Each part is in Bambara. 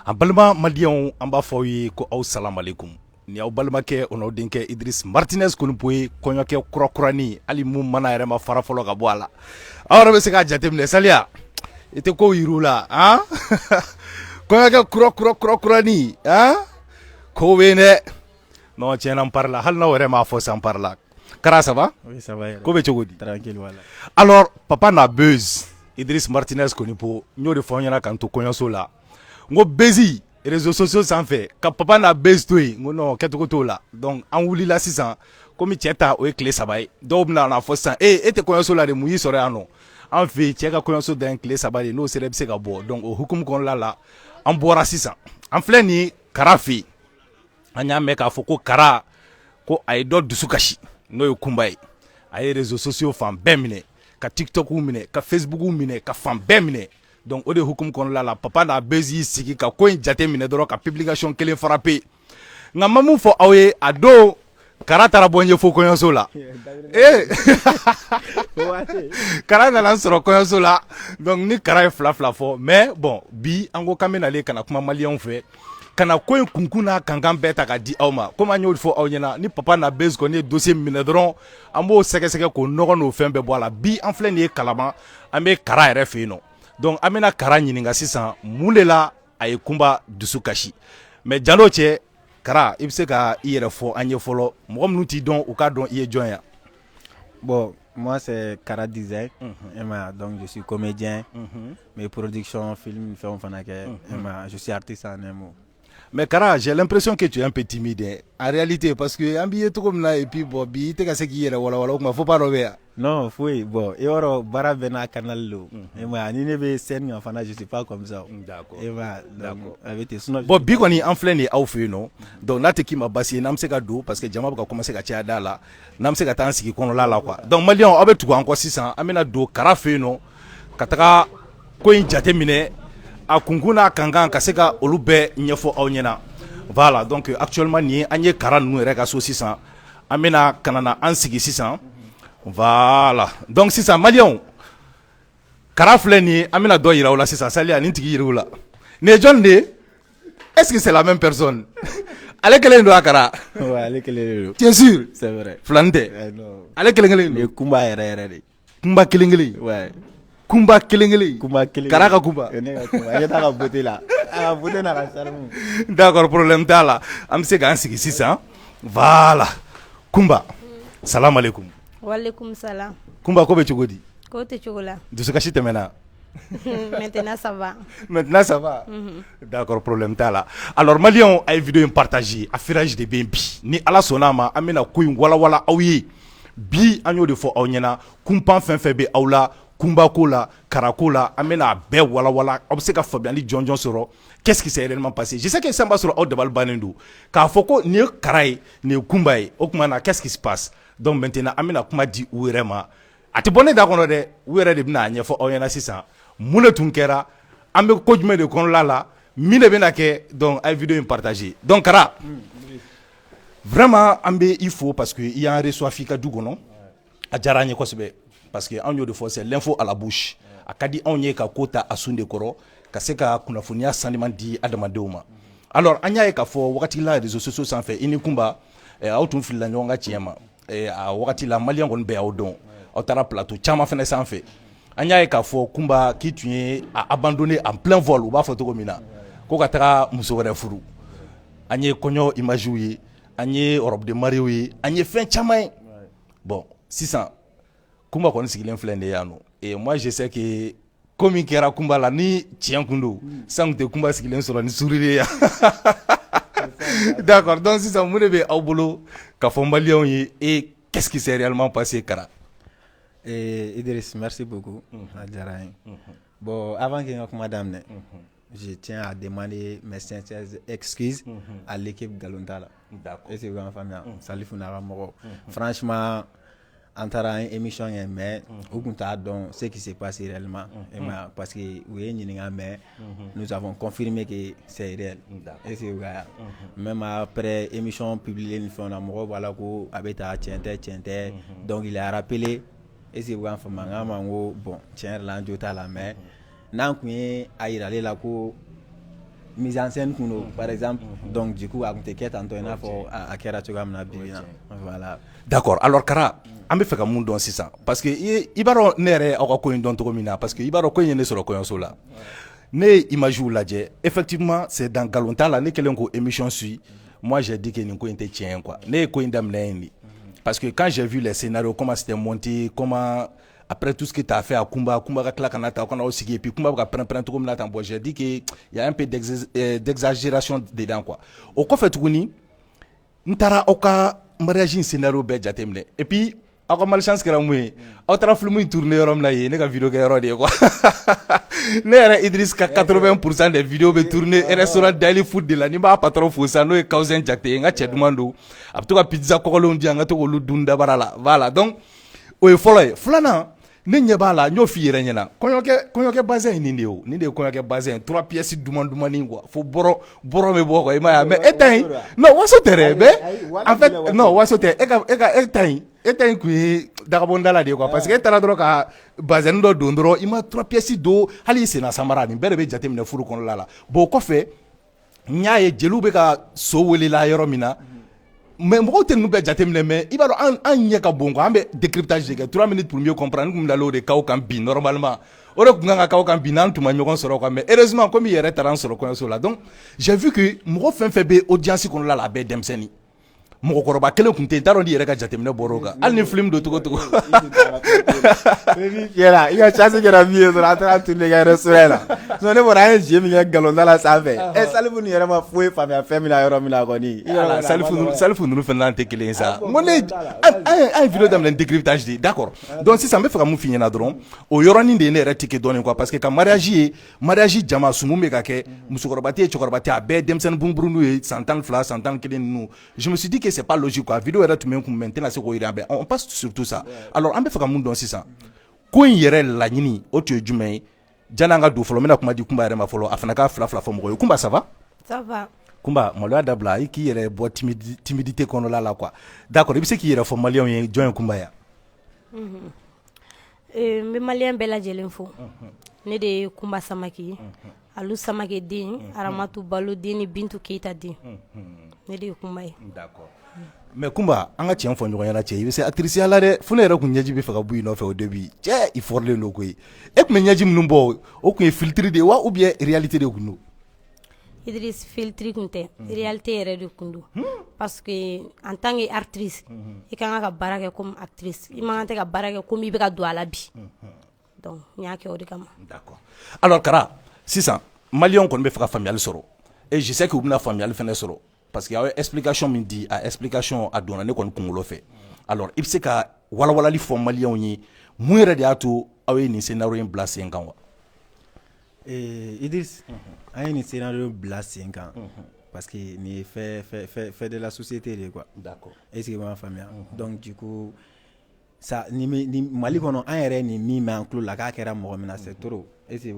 An balima maliyɛnw, an b'a fɔ aw ye ko aw salamalekum. Ni aw balimakɛ, o n'aw denkɛ Idriss Martinez Konipo ye, kɔɲɔkɛ kurakurani, hali mun mana yɛrɛ ma fara fɔlɔ ka bɔ a la. Aw yɛrɛ bɛ se k'a jateminɛ, Saliya, i tɛ kow yir'u la han. Kɔɲɔkɛ kura kura kurakurani han, kow bɛ yen dɛ. Non, tiɲɛ na, n parila, hali n'aw yɛrɛ m'a fɔ sisan, n parila. Kara, ça va? Oui, ça va yɛrɛ. Ko bɛ cogo di? Tranquille, voilà. Alors, papa n'a buzz, Idriss Martinez Konipo, n y'o de fɔ aw ɲɛna k'an to kɔɲɔso la. N ko buzz réseaux sociaux sanfɛ, ka papa n'a buzz to yen, n ko non, kɛcogo t'o la. Donc an wulila sisan, komi cɛ ta o ye tile 3 ye. Dɔw bɛna n'a fɔ sisan: e, e tɛ kɔɲɔso la de, mun y'i sɔrɔ yan nɔ? An fɛ yen, cɛ ka kɔɲɔso dan ye tile 3 de, n'o sera, i bɛ se ka bɔ. Donc o hukumu kɔnɔna la, an bɔra sisan, an filɛ nin ye Kara fɛ yen. An y'a mɛn k'a fɔ ko Kara ko a ye dɔ dusu kasi, n'o ye Kunba ye. A ye réseaux sociaux fan bɛɛ minɛ, ka TikTok minɛ, ka Facebook minɛ, ka fan bɛɛ minɛ. Donc o de hukumu kɔnɔna la, papa n'a buzz y'i sigi ka ko in jate minɛ dɔrɔn, ka publication kelen frappé. Nka ma mun fɔ aw ye, a don Kara taara bɔ n ye fo kɔɲɔso la. Ee, Kara nana n sɔrɔ kɔɲɔso la. Donc ni Kara ye fila fila fɔ, mais bon, bi an ko k'an bɛ nalen ka na kuma maliyɛnw fɛ, ka na ko in kunkun n'a kankan bɛɛ ta ka di aw ma. Komi an y'o fɔ aw ɲɛna, ni papa n'a buzz kɔni ye dossier minɛ dɔrɔn, an b'o sɛgɛsɛgɛ k'o nɔgɔ n'o fɛn bɛɛ bɔ a la. Bi an filɛ nin ye Kalaban, an bɛ Kara yɛrɛ fɛ yen nɔ. Donc an bɛna Kara ɲininka sisan, mun de la a ye Kunba dusu kasi. Mais jan'o cɛ, Kara, i bɛ se ka i yɛrɛ fɔ an ye fɔlɔ, mɔgɔ minnu t'i dɔn, u k'a dɔn i ye jɔn ye? Bon, moi c'est Kara Design. Donc je suis comédien. Mes productions, films, fɛnw fana kɛ. Je suis artiste en un mot. Mais Kara, j'ai l'impression que tu es un peu timide, hein, en réalité, parce que an b'i ye cogo min na, et puis bon, bi i tɛ ka se k'i yɛrɛ walawala, o tuma faux pas dɔ bɛ yan. Non, foyi. Bon, i b'a dɔn, baara bɛɛ n'a canal don. E m'a ye, ni ne bɛ scène kan fana, je suis pas comme ça. E m'a ye, donc a bɛ ten, sinon. Bon, bi kɔni an filɛ nin ye aw fɛ yen nɔ. Donc n'a tɛ k'i ma basi ye, n'an bɛ se ka don, parce que jama bɛ ka commencer ka caya da la, n'an bɛ se ka taa an sigi kɔnɔla la quoi. Donc maliyɛnw, aw bɛ tugu an kɔ sisan, an bɛna don Kara fɛ yen nɔ, ka taga ko in jate minɛ, a kunkun n'a kankan, ka se ka olu bɛɛ ɲɛfɔ aw ɲɛna. Voilà, donc actuellement nin ye an ye Kara ninnu yɛrɛ ka so sisan, an bɛna ka na an sigi sisan. Voilà, donc sisan maliyɛnw, Kara filɛ nin ye, an bɛna dɔ yira aw la sisan. Saliya, nin tigi yir'u la, nin ye jɔn de ye? Est-ce que c'est la même personne? Ale kelen don a Kara? Ouais, ale kelen de don. Tu es sûr? C'est vrai. Filanin tɛ? Eh, non. Ale kelen kelen Nin don? ye Kunba yɛrɛ yɛrɛ de. Kunba kelen kelen? Ouais. Kunba kelen kelen? Kunba kelen. Kara ka Kunba. Ne ka Kunba. I ɲɛ t'a ka beauté la. A ka beauté n'a ka charme. D'accord, problème t'a la, an bɛ se k'an sigi sisan. Voilà, Kunba, salam aleykum. Walekum salam. Kunba, ko bɛ cogo di? Ko tɛ cogo la. Dusukasi tɛmɛna? Maintenant ça va. Maintenant ça va. D'accord, problème t'a la. Alors maliyɛnw, a ye vidéo in partager, affairage de bɛ yen bi. Ni Ala sɔnna a ma, an bɛna ko in walawala aw ye. Bi an y'o de fɔ aw ɲɛna, kunpan fɛn fɛn bɛ aw la, kunba ko la, karako la, an bɛna a bɛɛ walawala, aw bɛ se ka faamuyali jɔnjɔn sɔrɔ. Qu'est-ce qui s'est réellement passé? Je sais que sisan b'a sɔrɔ aw dabali bannen don k'a fɔ ko nin ye Kara ye, nin ye Kunba ye, o tuma na qu'est-ce qui se passe? Donc maintenant an bɛna kuma di u yɛrɛ ma. A tɛ bɔ ne da kɔnɔ dɛ, u yɛrɛ de bɛna a ɲɛfɔ aw ɲɛna sisan, mun de tun kɛra, an bɛ ko jumɛn de kɔnɔla la, min de bɛna kɛ. Donc a ye vidéo in partager. Donc Kara, vraiment an bɛ i fo parce que i y'an reçoit f'i ka du kɔnɔ, a diyara an ye kosɛbɛ, parce que anw y'o de fɔ, c'est l'info à la bouche. A ka di anw ye ka ko ta a sun de kɔrɔ, ka se ka kunnafoniya saniman di adamadenw ma. Alors an y'a ye k'a fɔ wagati la, réseaux sociaux sanfɛ, i ni Kunba, aw tun filila ɲɔgɔn ka tiɲɛ ma. A wagati la, maliyɛn kɔni bɛɛ y'aw dɔn, aw taara plateau caman fana sanfɛ. An y'a ye k'a fɔ Kunba k'i tun ye a abandonné en plein vol, u b'a fɔ cogo min na, ko ka taga muso wɛrɛ furu. An ye kɔɲɔ image ye, an ye robe de mariée ye, an ye fɛn caman ye. Bon, sisan Kunba kɔni sigilen filɛ nin ye yan nɔ. Et moi je sais que ko min kɛra Kunba la, ni tiɲɛ kun don, sisan tun tɛ Kunba sigilen sɔrɔ ni sourire ye yan. D'accord, donc sisan mun de bɛ aw bolo ka fɔ maliyɛnw ye, et qu'est-ce qui s'est réellement passé, Kara? Eh, Idriss, merci beaucoup. A diyara n ye. Bon, avant que n ka kuma daminɛ, je tiens à demander mes sincères excuses à l'équipe Galonta la. Est-ce que i b'a faamuya? Salifu n'a ka mɔgɔw. Franchement, an taara an ye émission kɛ, mais u tun t'a dɔn ce qui s'est passé réellement. E m'a ye, parce que u ye n ɲininka, mais nous avons confirmé que c'est réel. Est-ce que i y'a ye? Même après émission publiée ni fɛnw na, mɔgɔw b'a la ko a bɛ tan, tiɲɛ tɛ, tiɲɛ tɛ. Donc il a rappelé, est-ce que i b'a faamuya? N k'a ma n ko bon, tiɲɛ yɛrɛ la, an jo t'a la, mais n'an tun ye a yira ale la ko Mise en scène kun don, par exemple. Donc du coup, a tun tɛ kɛ tantɔ i n'a fɔ a kɛra cogoya min na bi bi in na, voilà. D'accord. Alors Kara, an bɛ fɛ ka mun dɔn sisan, parce que i b'a dɔn ne yɛrɛ aw ka ko in dɔn cogo min na, parce que i b'a dɔn ko in ye ne sɔrɔ kɔɲɔso la, ne ye image lajɛ. Effectivement, c'est dans nkalon t'a la. Ne kɛlen k'o émission suit, moi j'ai dit que nin ko in tɛ tiɲɛ ye quoi. Ne ye ko in daminɛ yen de, parce que quand j'ai vu les scénarios, comment c'était monté, comment après tout ce que tu as fait à Kumba, Kumba ka tila ka na ta, aw kana aw sigi, et puis Kumba bɛ ka pɛrɛn-pɛrɛn cogo min na tan, bon, j'ai dit que il y a un peu d'exagération dedans quoi. O kɔfɛ tuguni, n taara aw ka mariage in scénario bɛɛ jateminɛ. Et puis aw ka malchance kɛra mun ye, aw taara film in tourner yɔrɔ min na yen, ne ka vidéo kɛ yɔrɔ de ye quoi. Ne yɛrɛ Idriss ka 80% des vidéos bɛ tourner restaurant Daily Food de la. Ni b'a patron fo sisan, n'o ye Kawusɛn Jakite ye, n ka cɛ duman don, a bɛ to ka pizza kɔgɔlenw di yan, n ka to k'olu dun dabara la. Voilà, donc o ye fɔlɔ ye. Filanan, ne ɲɛ b'a la, n y'o f'i yɛrɛ ɲɛna, kɔɲɔkɛ bazin ye nin de ye. O nin de ye kɔɲɔkɛ bazin ye, trois pièces duman dumannin quoi, fo bɔrɔ bɔrɔ bɛ bɔ quoi, i m'a ye? Mais e ta in, non, waso tɛ dɛ. Mais en fait, non, waso tɛ. E ka e ta in kun ye dagabɔndala de ye quoi, parce que e taara dɔrɔn ka bazɛn dɔ don dɔrɔn, i ma trois pièces don, hali i senna samara. Nin bɛɛ de bɛ jateminɛ furu kɔnɔna la. Bon, o kɔfɛ, n y'a ye jeliw bɛ ka so welela yɔrɔ min na, mais mɔgɔw tɛ ninnu bɛɛ jateminɛ. Mais i b'a dɔn, an ɲɛ ka bon quoi, an bɛ décryptage de kɛ, 3 minutes pour mieux comprendre. N kun bilala o de kaw kan bi. Normalement, o de kun kan ka k'aw kan bi n'an tun ma ɲɔgɔn sɔrɔ quoi. Mais heureusement, comme i yɛrɛ taara an sɔrɔ kɔɲɔso la, donc j'ai vu que mɔgɔ fɛn fɛn bɛ audience kɔnɔna la, a bɛɛ ye denmisɛnnin, mɔgɔkɔrɔba kelen tun tɛ yen. N t'a dɔn n'i yɛrɛ ka jateminɛ bɔra o kan, hali ni film don cogo cogo. Yɛrɛ i ka chance kɛra min ye dɔrɔn, an taara tourner kɛ restaurant la. Sinon ne bɔra, an ye jeu min kɛ nkalonda la sanfɛ, ɛ, Salifu nin yɛrɛ ma foyi faamuya fɛn min na yɔrɔ min na kɔni. Salifu ninnu fana n'an tɛ kelen ye sa. N ko ne an ye vidéo daminɛ ni décryptage de ye, d'accord? Donc sisan, n bɛ fɛ ka mun f'i ɲɛna dɔrɔn, o yɔrɔnin de ye ne yɛrɛ tiqué dɔɔnin quoi, parce que ka mariage ye, mariage jama sumu bɛ ka kɛ, musokɔrɔba tɛ yen, cɛkɔrɔba tɛ yen, a bɛɛ ye denmisɛnnin bunburuninw ye, san 12, san 11 ninnu. Je me suis dit que c'est pas logique quoi. Vidéo yɛrɛ tun bɛ n kun, mais n tɛna se k'o yira bɛɛ. On passe sur tout ça. Alors, an bɛ fɛ ka mun dɔn sisan, ko in yɛrɛ laɲini o tun ye jumɛn ye? Janni an ka don fɔlɔ, n bɛna kuma di Kunba yɛrɛ ma fɔlɔ, a fana ka fila fila fɔ mɔgɔw ye. Kunba, ça va? Ça va. Kunba, maloya dabila, i k'i yɛrɛ bɔ timidité kɔnɔla la quoi. D'accord, i bɛ se k'i yɛrɛ fɔ maliyɛnw ye, jɔn ye Kunba ye? N bɛ maliyɛn bɛɛ lajɛlen fo. Ne de ye Kunba Samake ye, Alu Samake den, Aramatu Balo den ni Bintu Keyita den. Ne de ye Kunba ye. D'accord. Mais Kunba, an ka tiɲɛ fɔ ɲɔgɔn ɲɛna cɛ, i bɛ se actrice la dɛ. Fo ne yɛrɛ kun ɲɛji bɛ fɛ ka bɔ i nɔfɛ au début. Cɛ, i fɔrilen don koyi. E tun bɛ ɲɛji minnu bɔ, o tun ye filtre de ye wa, ou bien réalité de tun don? Idriss, filtre kun tɛ, réalité yɛrɛ de kun don, parce que en tant que actrice, i ka kan ka baara kɛ comme actrice, i man kan tɛ ka baara kɛ comme i bɛ ka don a la bi. Donc n y'a kɛ o de kama. D'accord. Alors Kara, sisan maliyɛnw kɔni bɛ fɛ ka faamuyali sɔrɔ et je sais que u bɛna faamuyali fana sɔrɔ, parce que aw ye explication min di, a explication a donna ne kɔni kunkolo fɛ. Alors, i bɛ se ka walawalali fɔ maliyɛnw ye, mun yɛrɛ de y'a to aw ye nin scénario in bila sen kan wa? Idriss, an ye nin scénario bila sen kan parce que nin ye fait de la société de ye quoi. Est ce que i b'a faamuya? Donc du coup, ça ni ni Mali kɔnɔ, an yɛrɛ nin min mɛn an tulo la k'a kɛra mɔgɔ min na, c'est trop. Est ce que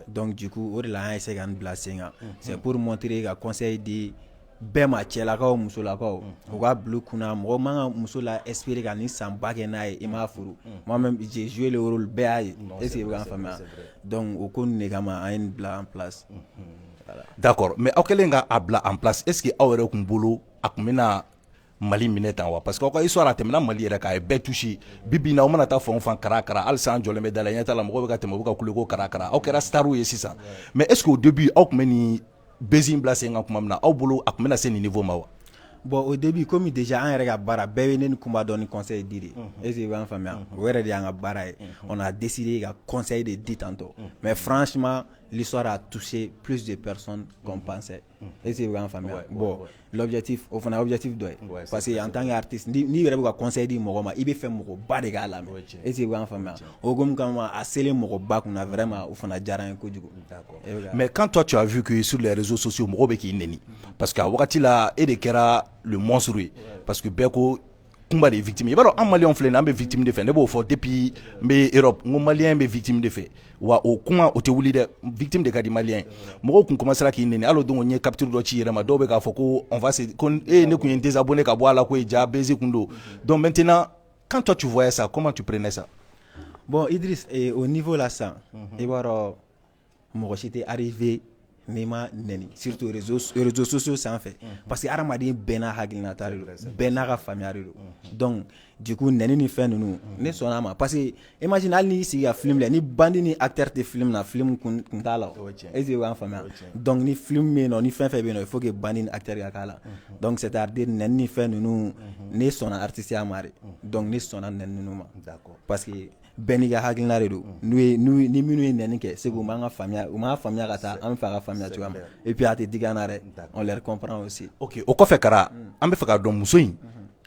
donc du coup, o de la an essayer ka nin bila sen kan. C'est pour montrer, ka conseil di bɛɛ ma, cɛlakaw, musolakaw, u ka bila u kunna, mɔgɔ man ka muso la espérer ka nin sanba kɛ n'a ye, i m'a furu. Moi même, j'ai joué le rôle, bɛɛ y'a ye. Est ce que i bɛ k'an faamuya? Donc o ko ninnu de kama an ye nin bila en place. Voilà. D'accord, mais aw kɛlen ka a bila en place, est ce que aw yɛrɛ kun bolo a kun bɛna Mali minɛ tan wa? Parce que aw ka histoire a tɛmɛna Mali yɛrɛ kan, a ye bɛɛ touché. Bi bi in na, aw mana taa fan o fan, Kara Kara, hali sisan an jɔlen bɛ da la, ɲɛ t'a la, mɔgɔw bɛ ka tɛmɛ, u bɛ ka kule ko Kara Kara. Aw kɛra star ye sisan, mais est ce que au début, aw tun bɛ nin buzz in bila sen kan tuma min na, aw bolo a tun bɛna se nin niveau ma wa? Bon, au début, comme déjà an yɛrɛ ka baara bɛɛ bɛ ne ni Kunba dɔn ni conseil di de. Est ce que i b'an faamuya? O yɛrɛ de y'an ka baara ye. On a décidé ka conseil de di tantôt, mais franchement, l'histoire a touché plus de personnes qu'on pensait. Est ce que i b'an faamuya? Bon, l'objectif, o fana ye objectif dɔ ye, parce que en tant qu'artiste, n'i yɛrɛ bɛ ka conseil di mɔgɔ ma, i bɛ fɛ mɔgɔba de k'a lamɛn. Est ce que i b'an faamuya? O hokumu kama, a selen mɔgɔba kunna, vraiment, o fana diyara n ye kojugu. Mais quand toi tu as vu que sur les réseaux sociaux mɔgɔw bɛ k'i neni, parce que a wagati la e de kɛra le monstre ye, parce que bɛɛ ko Kunba de ye victime ye. I b'a dɔn, an maliyɛnw filɛ nin ye, an bɛ victime de fɛ. Ne b'o fɔ depuis n bɛ Europe, n ko maliyɛn bɛ victime de fɛ wa, o kuma o tɛ wuli dɛ, victime de ka di maliyɛn ye. Mɔgɔw kun commencé k'i neni, hali o don n ye capture dɔ ci i yɛrɛ ma, dɔw bɛ k'a fɔ ko on va se ko e ne kun ye n désabonné ka bɔ a la ko ja buzz kun don. Donc maintenant, quand toi tu voyais ça, comment tu prenais ça? Bon, Idriss, au niveau là sisan, i b'a dɔn, mɔgɔ si tɛ arrivé N'i ma nɛni, surtout réseaux sociaux sanfɛ, parce que hadamaden bɛɛ n'a hakilinata de don, bɛɛ n'a ka faamuya de don. Donc du coup, nɛni ni fɛn ninnu, ne sɔnna a ma, parce que imagine, hali n'i y'i sigi ka film lajɛ, ni bandit ni acteur tɛ film na, film kun t'a la o. Est ce que i b'a faamuya? Donc ni film bɛ yen nɔ, ni fɛn fɛn bɛ yen nɔ, il faut que bandit ni acteur ka k'a la. Donc c'est à dire, nɛni ni fɛn ninnu, ne sɔnna artiste ma de. Donc ne sɔnna nɛni ninnu ma, parce que bɛɛ n'i ka hakilina de don. N'u ye ni minnu ye nɛni kɛ, c'est que u m'an ka faamuya, u m'a faamuya ka taa an bɛ fɛ a ka faamuya cogoya min. Et puis a tɛ digi an na dɛ, on les comprend aussi. Ok, o kɔfɛ, Kara, an bɛ fɛ k'a dɔn, muso in,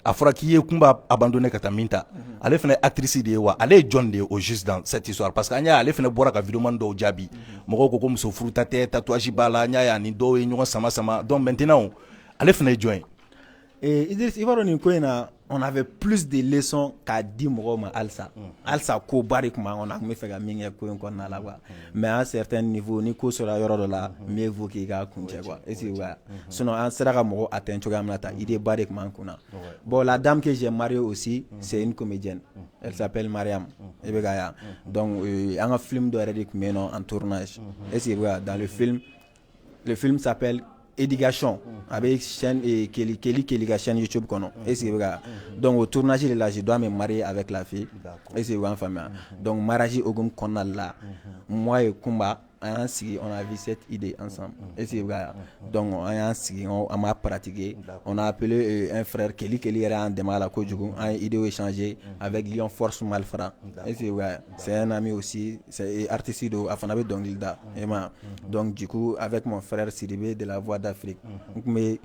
a fɔra k'i ye Kunba abandonné ka taa min ta, ale fana ye actrice de ye wa? Ale ye jɔn de ye au juste dans cette histoire? Parce que an y'a ye, ale fana bɔra ka vidéoman dɔw jaabi, mɔgɔw ko ko muso furuta tɛ, tatouage b'a la, an y'a ye ani dɔw ye ɲɔgɔn sama sama. Donc maintenant, ale fana ye jɔn ye? Et Idriss, i b'a dɔn, nin ko in na, on avait plus de leçons k'a di mɔgɔw ma halisa. Halisa koba de tun b'an kɔnɔ, an tun bɛ fɛ ka min kɛ ko in kɔnɔna la quoi. Mais à un certain niveau, ni ko sera yɔrɔ dɔ la, mieux vaut k'i ka kuncɛ quoi. Est ce que ouais. Sinon an sera ka mɔgɔw atteindre cogoya min na tan, idée ba de tun b'an kunna. Bon, la dame que j'ai mariée aussi, c'est une comédienne. Elle s'appelle Mariam. I bɛ ka ya. Donc an ka film dɔ yɛrɛ de tun bɛ yen nɔ en tournage. Est ce que ouais, dans le film, le film s'appelle Éducation, a bɛ chaîne Keli Keli Keli ka chaîne YouTube kɔnɔ. Est ce que bɛ ka, donc au tournage de la, je dois me marier avec la fille. Est ce que b'an faamuya? Donc mariage hokumu kɔnɔna la, moi et Kunba, an y'an sigi, on a vu cette idée ensemble. Est ce que bɛ ka, donc an y'an sigi, an m'a pratiquer. On a appelé un frère, Keli Keli yɛrɛ y'an dɛmɛ a la kojugu. An ye idée échanger avec Lion Force Malfra. Est ce que bɛ ka, c'est un ami aussi, c'est artiste don, a fana bɛ dɔnkili da e ma. Donc du coup, avec mon frère Sidibé de la Voix d'Afrique, n tun bɛ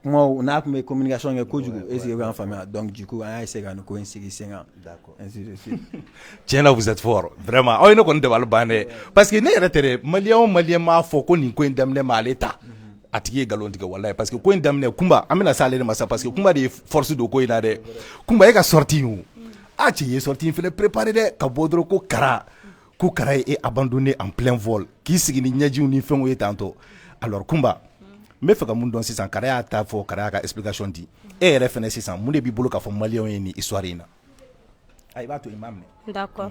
kumaw n'a tun bɛ communication kɛ kojugu. Est ce que b'an faamuya? Donc du coup, an y'a essayer ka nin ko in sigi sen kan, ainsi de suite. Tiɲɛ na, vous êtes fort vraiment. Aw ye ne kɔni dabali ban dɛ, parce que ne yɛrɛ tɛ dɛ, malien o malien m'a fɔ ko nin ko in daminɛ ma ale ta, a tigi ye nkalon tigɛ walayi. Parce que ko in daminɛ, Kunba, an bɛna s'ale de ma sa, parce que Kunba de ye force don ko in na dɛ. Kunba, e ka sortie in o, a cɛ ye sortie in fɛnɛ préparé dɛ, ka bɔ dɔrɔn ko Kara, ko Kara ye e abandonné en plein vol, k'i sigi ni ɲɛjiw ni fɛnw ye tantɔ. Alors Kunba, n bɛ fɛ ka mun dɔn sisan? Kara y'a ta fɔ, Kara y'a ka explication di. E yɛrɛ fɛnɛ sisan, mun de b'i bolo k'a fɔ maliyɛnw ye nin histoire in na? A i b'a to i m'a minɛ. D'accord,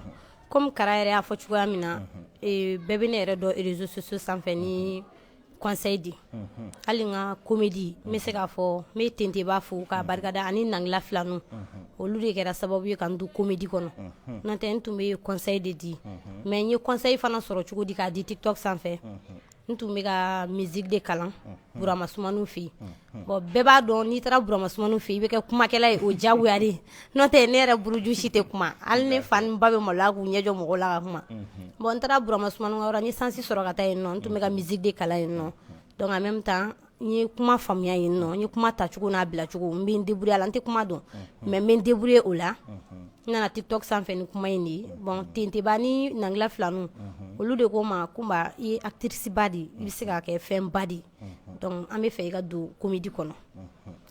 comme Kara yɛrɛ y'a fɔ cogoya min na, bɛɛ bɛ ne yɛrɛ dɔn réseaux sociaux sanfɛ ni conseil di. Hali n ka comédie, n bɛ se k'a fɔ n bɛ Tenteba fo k'a barikada, ani Nangila Filanu, olu de kɛra sababu ye ka n don comédie kɔnɔ. N'o tɛ, n tun bɛ conseil de di. Mais n ye conseil fana sɔrɔ cogo di k'a di TikTok sanfɛ? N tun bɛ ka musique de kalan Burama Sumanu fɛ yen. Bon, bɛɛ b'a dɔn, n'i taara Burama Sumanu fɛ yen, i bɛ kɛ kumakɛla ye, o diyagoya de. N'o tɛ, ne yɛrɛ buruju si tɛ kuma. Hali ne fa ni ba bɛ maloya k'u ɲɛ jɔ mɔgɔw la ka kuma. Bon, n taara Burama Sumanu ka yɔrɔ, n ye chance sɔrɔ ka taa yen nɔ. N tun bɛ ka musique de kalan yen nɔ. Donc en même temps, n ye kuma faamuya yen nɔ, n ye kuma tacogo n'a bilacogo, n bɛ n débrouiller a la. N tɛ kuma dɔn, mais n bɛ n débrouiller o la. N nana TikTok sanfɛ ni kuma in de ye. Bon, Tenteba ni Nangila Filanu, olu de ko n ma: Kunba, i ye actrice ba de ye, i bɛ se ka kɛ fɛn ba de ye, donc an bɛ fɛ i ka don comédie kɔnɔ.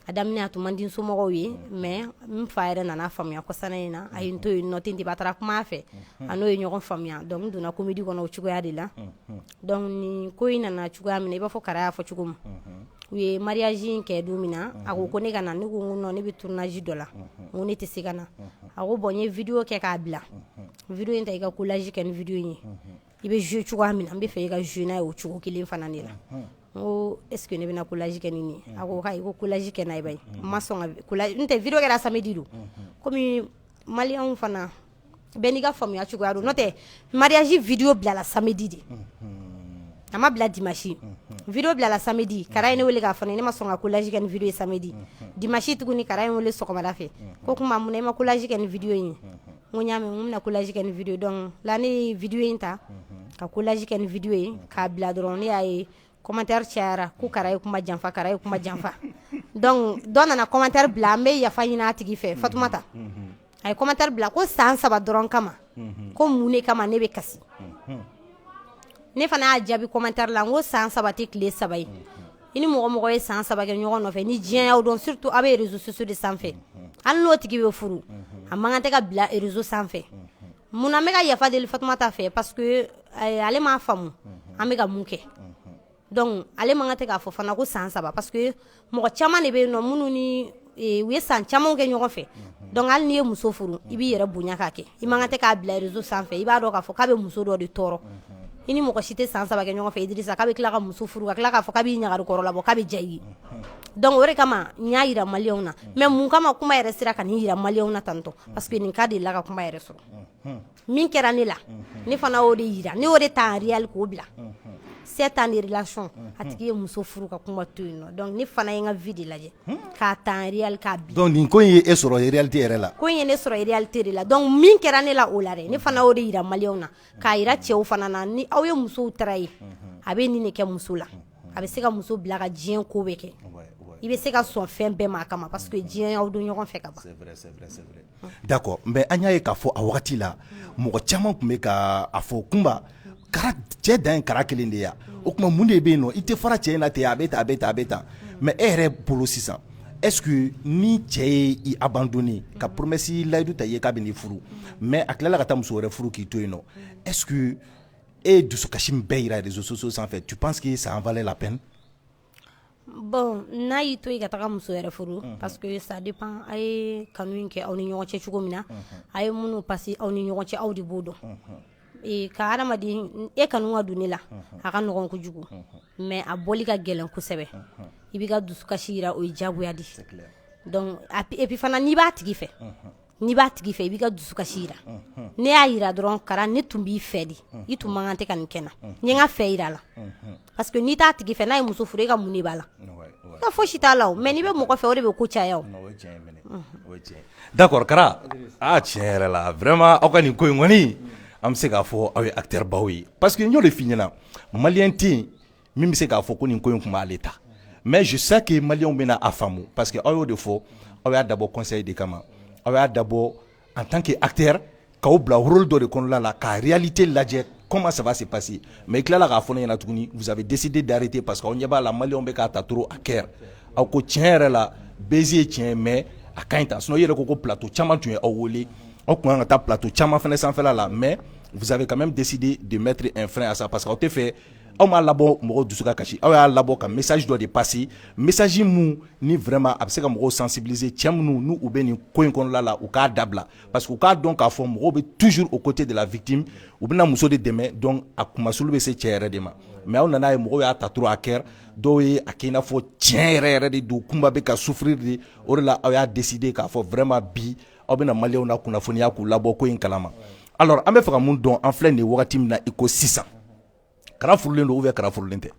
A daminɛ, a tun man di n somɔgɔw ye, mais n fa yɛrɛ nana faamuya kɔsana in na, a ye n to yen nɔ. Tenteba taara kuma a fɛ, a n'o ye ɲɔgɔn faamuya. Donc n donna comédie kɔnɔ o cogoya de la. Donc nin ko in nana cogoya min na, i b'a fɔ Kara y'a fɔ cogo min, u ye mariage in kɛ don min na, a ko ko ne ka na. Ne ko n ko non, ne bɛ tournage dɔ la, n ko ne tɛ se ka na. A ko bon, n ye vidéo kɛ k'a bila, vidéo in ta, i ka collage kɛ ni vidéo in ye, i bɛ jouer cogoya min na, n bɛ fɛ i ka jouer n'a ye o cogo kelen fana de la. N ko est ce que ne bɛna collage kɛ ni nin ye? A ko k'ayi, ko collage kɛ n'a ye ba ye. N ma sɔn ka collage, n tɛ vidéo kɛra samedi don. Komi maliyɛnw fana bɛɛ n'i ka faamuya cogoya don, n'o tɛ mariage vidéo bilala samedi de, a ma bila dimanche. Vidéo bilala samedi, Kara ye ne wele k'a fɔ ne ma sɔn ka collage kɛ ni vidéo ye samedi. Dimanche tuguni, Kara ye n wele sɔgɔmada fɛ ko kuma mun na i ma collage kɛ ni vidéo in ye? N ko n y'a mɛn, n ko n bɛna collage kɛ ni vidéo. Donc la, ne ye vidéo in ta ka collage kɛ ni vidéo ye k'a bila dɔrɔn, ne y'a ye commentaire cayara ko Kara ye kuma janfa, Kara ye kuma janfa. Donc dɔ nana commentaire bila, an bɛ yafa ɲini a tigi fɛ, Fatumata. A ye commentaire bila ko san 3 dɔrɔn kama, ko mun de kama ne bɛ kasi? Ne fana y'a jaabi commentaire la, n ko san 3 tɛ tile 3 ye. I ni mɔgɔ mɔgɔ ye san 3 kɛ ɲɔgɔn nɔfɛ, ni diɲɛ y'aw dɔn, surtout aw bɛ réseaux sociaux de sanfɛ, hali n'o tigi bɛ furu, a man kan tɛ ka bila réseau sanfɛ. Munna n bɛ ka yafa deli Fatumata fɛ? Parce que ale m'a faamu an bɛ ka mun kɛ. Donc ale man kan tɛ k'a fɔ fana ko san 3, parce que mɔgɔ caman de bɛ yen nɔ minnu ni u ye san caman kɛ ɲɔgɔn fɛ. Donc hali n'i ye muso furu, i b'i yɛrɛ bonya k'a kɛ, i man kan tɛ k'a bila réseau sanfɛ. I b'a dɔn k'a fɔ k'a bɛ muso dɔ de tɔɔrɔ. I ni mɔgɔ si tɛ san 3 kɛ ɲɔgɔn fɛ Idrissa, k'a bɛ tila ka muso furu, ka tila k'a fɔ k'a b'i ɲagari kɔrɔ labɔ, k'a bɛ diya i ye. Donc o de kama n y'a jira maliyɛnw na. Mais mun kama kuma yɛrɛ sera ka nin jira maliyɛnw na tantɔ? Parce que nin cas delila ka kuma yɛrɛ sɔrɔ. Min kɛra ne la, ne fana y'o de jira, ne y'o de ta en réel k'o bila. 7 ans de relation, a tigi ye muso furu ka kuma to yen nɔ. Donc ne fana ye n ka vie de lajɛ k'a ta en réel k'a bila. Donc nin ko in ye e sɔrɔ réalité yɛrɛ la? Ko in ye ne sɔrɔ réalité de la. Donc min kɛra ne la o la dɛ, ne fana y'o de jira maliyɛnw na, k'a jira cɛw fana na, ni aw ye musow trahir, a bɛ nin de kɛ muso la, a bɛ se ka muso bila ka diɲɛ ko bɛɛ kɛ. I bɛ se ka sɔn fɛn bɛɛ ma a kama, parce que diɲɛ y'aw don ɲɔgɔn fɛ ka ban. C'est vrai, c'est vrai, c'est vrai. D'accord, mais an y'a ye k'a fɔ a wagati la, mɔgɔ caman tun bɛ ka a fɔ Kunba, Kara cɛ dan ye Kara kelen de ye. O tuma mun de bɛ yen nɔ? I tɛ fara cɛ in na ten, a bɛ tan, a bɛ tan, a bɛ tan. Mais e yɛrɛ bolo sisan, est-ce que ni cɛ ye i abandonné ka promesse layidu ta i ye k'a bɛ n'i furu, mais a tilala ka taa muso wɛrɛ furu k'i to yen nɔ, est-ce que e ye dusukasi min bɛɛ yira réseaux sociaux sanfɛ, tu penses que ça en valait la peine? Bon, n'a y'i to yen ka taga muso wɛrɛ furu, parce que ça dépend a ye kanu in kɛ aw ni ɲɔgɔn cɛ cogo min na, a ye minnu passé aw ni ɲɔgɔn cɛ, aw de b'o dɔn. Ka hadamaden e kanu ka don ne la, a ka nɔgɔn kojugu, mais a bɔli ka gɛlɛn kosɛbɛ. I b'i ka dusukasi yira, o ye diyagoya de. Donc et puis fana, n'i b'a tigi fɛ, n'i b'a tigi fɛ, i b'i ka dusukasi yira. Ne y'a yira dɔrɔn, Kara, ne tun b'i fɛ de, i tun man kan tɛ ka nin kɛ n na. N ye n ka fɛ yira a la, parce que n'i t'a tigi fɛ, n'a ye muso furu, e ka mun de b'a la? I ka fosi t'a la o. Mais n'i bɛ mɔgɔ fɛ, o de bɛ ko caya o. D'accord, Kara, ah, tiɲɛ yɛrɛ la, vraiment, aw ka nin ko in kɔni, an bɛ se k'a fɔ aw ye acteur baw ye, parce que n y'o de f'i ɲɛna, maliyɛn tɛ yen min bɛ se k'a fɔ ko nin ko in tun b'ale ta. Mais je sais que maliyɛnw bɛna a faamu, parce que aw y'o de fɔ, aw y'a dabɔ conseil de kama, aw y'a dabɔ en tant que acteur k'aw bila rôle dɔ de kɔnɔna la, ka réalité lajɛ, comment ça va se passer. Mais i tilala k'a fɔ ne ɲɛna tuguni, vous avez décidé d'arrêter parce que aw ɲɛ b'a la, maliyɛnw bɛ k'a ta trop à cœur. Aw ko tiɲɛ yɛrɛ la, buzz ye tiɲɛ, mais a ka ɲi tan. Sinon i yɛrɛ ko ko plateau caman tun ye aw wele, aw tun kan ka taa plateau caman fana sanfɛla la, mais vous avez quand même décidé de mettre un frein à ça, parce que aw tɛ fɛ, aw m'a labɔ mɔgɔw dusu ka kasi, aw y'a labɔ ka message dɔ de passer, message mun ni vraiment a bɛ se ka mɔgɔw sensibiliser, cɛ minnu n'u u bɛ nin ko in kɔnɔna la, u k'a dabila, parce que u k'a dɔn k'a fɔ mɔgɔw bɛ toujours aux côtés de la victime, u bɛna muso de dɛmɛ. Donc a kumasulu bɛ se cɛ yɛrɛ de ma. Mais aw nana ye mɔgɔw y'a ta trop à cœur, dɔw ye a kɛ i n'a fɔ tiɲɛ yɛrɛ yɛrɛ de don, Kunba bɛ ka souffrir de. O de la aw y'a décider k'a fɔ vraiment bi aw bɛna maliyɛnw na kunnafoniya k'u labɔ ko in kalama. Alors an bɛ fɛ ka mun dɔn? An filɛ nin ye wagati min na i ko sisan, Kara furulen don ou bien Kara furulen tɛ?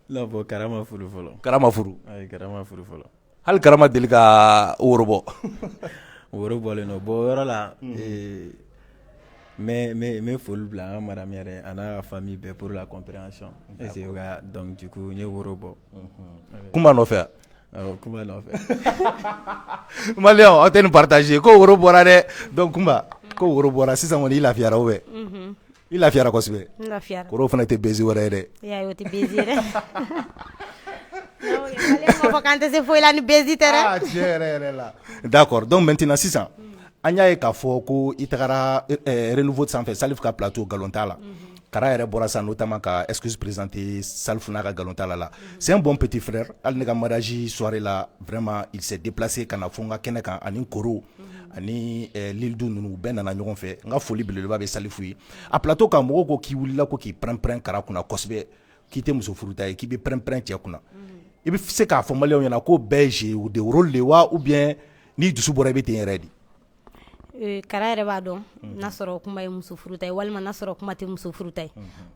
Non, bon, Kara ma furu fɔlɔ. Kara ma furu? Ayi, Kara ma furu fɔlɔ. Hali Kara ma deli ka woro bɔ? Woro bɔlen don. Bon, o yɔrɔ la, n bɛ foli bila an ka madame yɛrɛ a n'a ka famille bɛɛ pour la compréhension. Est ce que ka donc du coup n ye woro bɔ. Kunba nɔfɛ? Awɔ, Kunba nɔfɛ. Maliyɛnw, aw tɛ nin partager ko woro bɔra dɛ. Donc Kunba, ko woro bɔra sisan kɔni, i lafiyara ou bien? I lafiyara kosɛbɛ. N lafiyara. Kɔrɔw fana tɛ buzz wɛrɛ ye dɛ. I y'a ye, o tɛ buzz ye dɛ. Maliyɛnw b'a fɔ k'an tɛ se foyi la ni buzz tɛ dɛ. Ah, tiɲɛ yɛrɛ yɛrɛ la. D'accord, donc maintenant sisan, an y'a ye k'a fɔ ko i tagara Renouveau sanfɛ, Salif ka plateau, nkalon t'a la. Kara yɛrɛ bɔra sisan notamment ka excuse présenter Salif n'a ka nkalon t'a la. C'est un bon petit frère. Hali ne ka mariage soirée la, vraiment il s'est déplacé ka na fo n ka kɛnɛ kan, ani Koro ani Lildu ninnu, u bɛɛ nana ɲɔgɔn fɛ. N ka foli belebeleba bɛ Salifu ye. A plateau kan, mɔgɔw ko k'i wulila ko k'i pɛrɛn-pɛrɛn Kara kunna kosɛbɛ, k'i tɛ muso furuta ye, k'i bɛ pɛrɛn-pɛrɛn cɛ kunna. I bɛ se k'a fɔ maliyɛnw ɲɛna ko bɛɛ ye jeu de rôle de wa, ou bien n'i dusu bɔra i bɛ ten yɛrɛ de? Kara yɛrɛ b'a dɔn n'a sɔrɔ kuma ye muso furuta ye walima n'a sɔrɔ kuma tɛ muso furuta ye,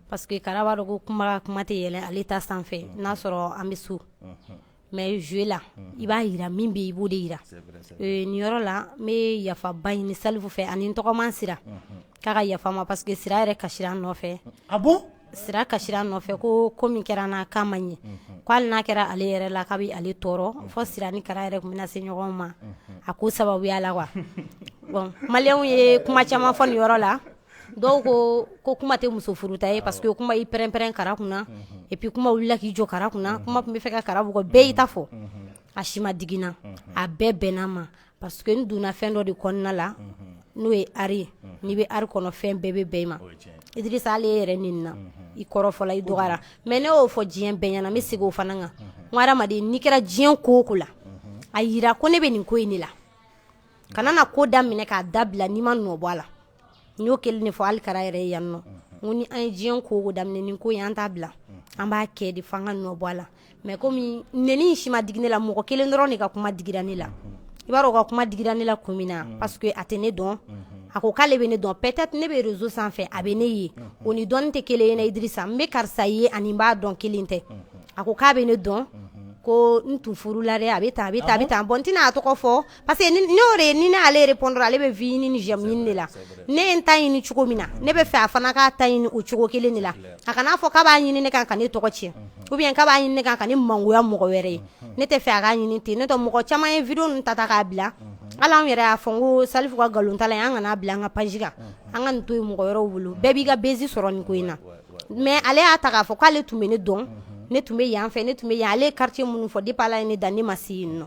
parce que Kara b'a dɔn ko kuma tɛ yɛlɛ ale ta sanfɛ n'a sɔrɔ an bɛ so. Mais jeu la, i b'a yira min bɛ yen, i b'o de yira. Nin yɔrɔ la, n bɛ yafaba ɲini Salifu fɛ ani n tɔgɔman Sira, k'a ka yafa n ma, parce que Sira yɛrɛ kasira n nɔfɛ. Ah bon? Sira kasira n nɔfɛ ko min kɛra n na, k'a ma ɲɛ, ko hali n'a kɛra ale yɛrɛ la, k'a bɛ ale tɔɔrɔ, fo Sira ni Kara yɛrɛ tun bɛna se ɲɔgɔn ma a ko sababuya la quoi. Bon, maliyɛnw ye kuma caman fɔ nin yɔrɔ la. Dɔw ko ko kuma tɛ muso furuta ye, parce que kuma y'i pɛrɛn-pɛrɛn Kara kunna, et puis kuma wulila k'i jɔ Kara kunna, kuma tun bɛ fɛ ka Kara bugɔ. Bɛɛ y'i ta fɔ, a si ma digi n na, a bɛɛ bɛnna ma, parce que n donna fɛn dɔ de kɔnɔna la, n'o ye art ye. N'i bɛ art kɔnɔ, fɛn bɛɛ bɛ bɛn i ma. Idrissa, hali e yɛrɛ nin na, i kɔrɔfɔla, i dɔgɔyara, mais ne y'o fɔ diɲɛ bɛɛ ɲɛna. N bɛ segin o fana kan, n ko hadamaden, n'i kɛra diɲɛ ko o ko la, a yira ko ne bɛ nin ko in de la, kana na ko daminɛ k'a dabila n'i ma nɔ bɔ a la. N y'o kelen de fɔ hali Kara yɛrɛ ye yan nɔ. N N ko ni an ye diɲɛ ko o ko daminɛ, nin ko in, an t'a bila, an b'a kɛ de f'an ka nɔ bɔ a la. Mais komi nɛni in si ma digi ne la, mɔgɔ kelen dɔrɔn de ka kuma digira ne la. I b'a dɔn o ka kuma digira ne la kun min na? Parce que a tɛ ne dɔn. A ko k'ale bɛ ne dɔn. Peut-être ne bɛ réseau sanfɛ, a bɛ ne ye, o ni dɔnni tɛ kelen ye. Idrissa, n bɛ karisa ye ani n b'a dɔn, kelen tɛ. A ko k'a bɛ ne dɔn, ko n tun furula dɛ, a bɛ tan, a bɛ tan, a bɛ tan. Bon, n tɛna a tɔgɔ fɔ parce que ni y'o de ni ne y'ale répondre, ale bɛ vie ɲini ni j'aime ɲini de la. Ne ye n ta ɲini cogo min na, ne bɛ fɛ a fana k'a ta ɲini o cogo kelen de la. A kana fɔ k'a b'a ɲini ne kan ka ne tɔgɔ tiɲɛ, ou bien k'a b'a ɲini ne kan ka ne mangoya mɔgɔ wɛrɛ ye. Ne tɛ fɛ a k'a ɲini ten. Ne tɛ mɔgɔ caman ye vidéo ninnu ta k'a bila. Hali anw yɛrɛ y'a fɔ n ko Salifu ka nkalon tala in, an kana bila an ka page kan, an ka nin to yen mɔgɔ wɛrɛw bolo. Bɛɛ b'i ka buzz sɔrɔ nin ko in na. Mais ale y'a ta k'a fɔ k'ale tun bɛ ne dɔn, ne tun bɛ yan fɛ, ne tun bɛ yan. Ale ye quartier minnu fɔ, depuis Ala ye ne dan, ne ma se yen nɔ.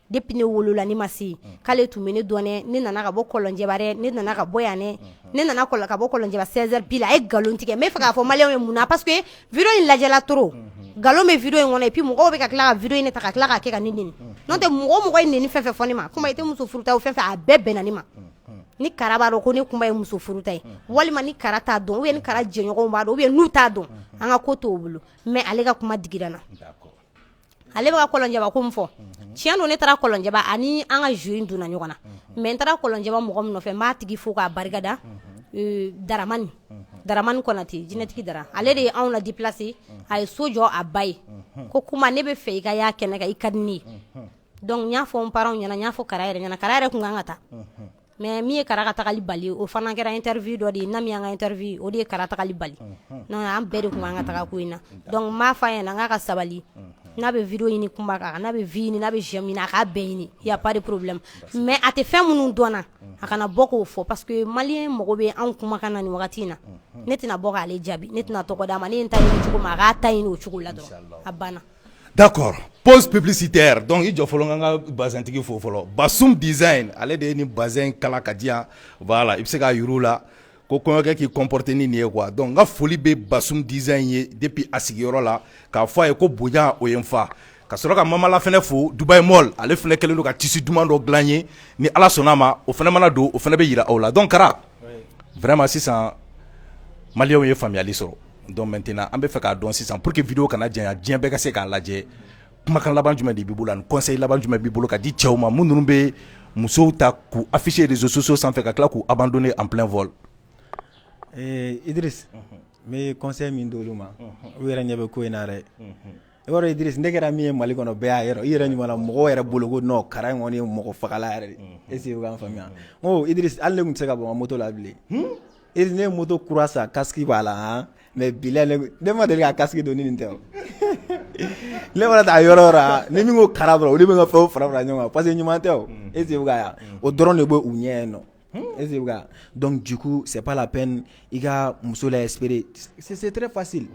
Depuis ne wolola, ne ma se yen. K'ale tun bɛ ne dɔn dɛ, ne nana ka bɔ Kɔlɔnjɛba dɛ, ne nana ka bɔ yan dɛ, ne nana ka bɔ Kɔlɔnjɛba 16 heures pile. A ye nkalon tigɛ. N bɛ fɛ k'a fɔ maliyɛnw ye mun na? Parce que vidéo in lajɛla trop, nkalon bɛ vidéo in kɔnɔ. Et puis mɔgɔw bɛ ka tila ka vidéo in de ta ka tila k'a kɛ ka ne neni. N'o tɛ, mɔgɔ o mɔgɔ ye neni fɛn fɛn fɔ ne ma, komi i tɛ muso furuta o fɛn fɛn, a bɛɛ bɛnna ne ma. Ni Kara b'a dɔn ko ne Kunba ye muso furuta ye, walima ni Kara t'a dɔn, ou bien ni Kara jɛɲɔgɔnw b'a dɔn, ou bien n'u t'a dɔn, an ka ko t'o bolo. Mais ale ka kuma digira n na. Ale bɛ ka Kɔlɔnjɛba ko min fɔ, tiɲɛ don, ne taara Kɔlɔnjɛba ani an ka jeu in donna ɲɔgɔn na. Mais n taara Kɔlɔnjɛba mɔgɔ min nɔfɛ, n b'a tigi fo k'a barikada, Daramani, Daramani Kɔnate, jinɛtigi Dara. Ale de ye anw la déplacer, a ye so jɔ a ba ye, ko kuma ne bɛ fɛ i ka y'a kɛnɛ kan, i ka di ne ye. Donc n y'a fɔ n parents ɲɛna, n y'a fɔ Kara yɛrɛ ɲɛna. Kara yɛrɛ tun kan ka taa, mais min ye Kara ka tagali bali, o fana kɛra interview dɔ de ye. Na min y'an ka interview, o de ye Kara tagali bali. Non, an bɛɛ de tun kan ka taga ko in na. Donc n b'a fɔ a ɲɛna n k'a ka sabali. N'a bɛ vidéo ɲini Kunba kan, n'a bɛ vie ɲini, n'a bɛ j'aime ɲini, a k'a bɛɛ ɲini, y a pas de problème. Mais a tɛ fɛn minnu dɔn na, a kana bɔ k'o fɔ, parce que malien mago bɛ anw kumakan na nin wagati in na. Ne tɛna bɔ k'ale jaabi, ne tɛna tɔgɔ d'a ma. Ne ye n ta ɲini cogo min, a k'a ta ɲini o cogo la dɔrɔn, a banna. D'accord. Pause publicitaire. Donc i jɔ fɔlɔ, n ka bazɛntigi fo fɔlɔ. Basum Design, ale de ye nin bazɛn kala ka di yan. Voilà, i bɛ se k'a yir'u la ko kɔɲɔkɛ k'i comporter ni nin ye quoi. Donc n ka foli bɛ Basum Design ye depuis a sigiyɔrɔ la, k'a fɔ a ye ko bonya o ye n fa. Ka sɔrɔ ka Mamala fɛnɛ fo, Dubai Mall, ale fɛnɛ kɛlen don ka tissu duman dɔ dilan ye. Ni Ala sɔnn'a ma, o fɛnɛ mana don, o fɛnɛ bɛ yira aw la. Donc Kara, vraiment sisan maliyɛnw ye faamuyali sɔrɔ. Donc maintenant an bɛ fɛ k'a dɔn sisan, pour que vidéo kana janya, diɲɛ bɛɛ ka se k'a lajɛ, kumakan laban jumɛn de b'i bolo ani conseil laban jumɛn b'i bolo ka di cɛw ma minnu bɛ musow ta k'u afficher réseaux sociaux sanfɛ, ka tila k'u abandonner en plein vol? Idriss, n bɛ conseil min d'olu ma, u yɛrɛ ɲɛ bɛ ko in na dɛ. I b'a dɔn Idriss, ne kɛra min ye Mali kɔnɔ, bɛɛ y'a ye, i yɛrɛ ɲuman na, mɔgɔw yɛrɛ bolo ko non, Kara in kɔni ye mɔgɔ fagala yɛrɛ de. Est ce que i bɛ k'an faamuya? N ko Idriss, hali ne tun tɛ se ka bɔ n ka moto la bilen. Idriss, ne ye moto kura san, casque b'a la han, mais bilahi ne ma deli ka casque don ni nin tɛ o. Ne mana taa yɔrɔ o yɔrɔ, ni min ko Kara dɔrɔn, olu bɛ n ka fɛnw fara fara ɲɔgɔn kan, parce que ɲuman tɛ o. Est ce que i bɛ k'a ye? O dɔrɔn de bɛ u ɲɛ yen nɔ. Est ce que i bɛ k'a ye? Donc du coup, c'est pas la peine i ka muso la espérer, c'est très facile.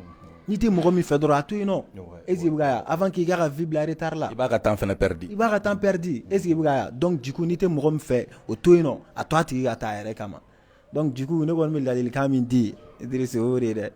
N'i tɛ mɔgɔ min fɛ dɔrɔn, a to yen nɔ. Est ce que i bɛ k'a ye? Avant k'i ka vie bila retard la. I b'a ka temps fɛnɛ perdu. I b'a ka temps perdu. Est ce que i bɛ k'a ye? Donc du coup, n'i tɛ mɔgɔ min fɛ, o to yen nɔ, a to a tigi ka taa a yɛrɛ kama. Donc du coup, ne kɔni bɛ ladilikan min di Idriss, o y'o de ye dɛ.